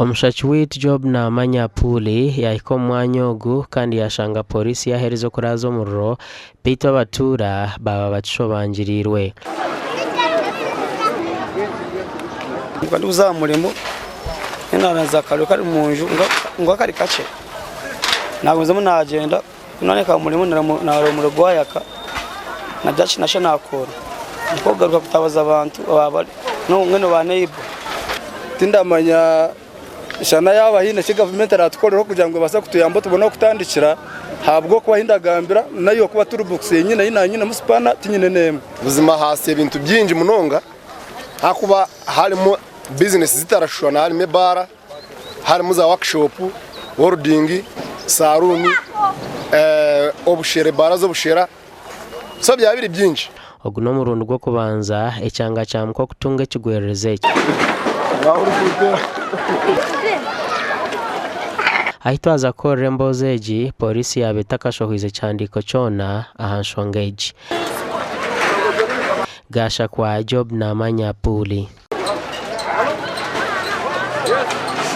Omushaki waitu Job Namanya Apuuli yaahika omu mwanya ogu kandi yaashanga pooriisi yaaherize okuraaza omuriro beitu abatuura baaba bakishobangiriirwe. Nkaba ndikuza aha murimo naranzya akariro kari omunju kwonka kari kakye nagumizamu nagyenda kunahika aha murimo nareeba omuriro gwayaka nashusha nakoora nikwo kugaruka kutabaza abantu mbwenu ba neighbour. Tindamanya shana yaaba haine eki gavumenti eratukorereho kugira ngu ebaase kutuyamba tubone ah'okutandikira ahabw'okuba ahi ndagambira nahi okuba toolbox yenyine ei nanyinemu sipana tinyine n'emwe. Buzima haasya ebintu bingi munonga ahakuba harimu bizinesi zitarashushana harimu ebaara, harimu za workshop, welding, saruuni, obushera ebaara z'obushera so byaba biri bingi. Ogu n'omurundi gw'okubanza ekyanga kya Mukwa kutunga ekigwererezi eki. Ahi twaza kukorera emboozi egi, pooriisi yaaba etakashohoize kihandiiko kyona aha nshonga egi. Gashakwa Job Namanya Apuuli.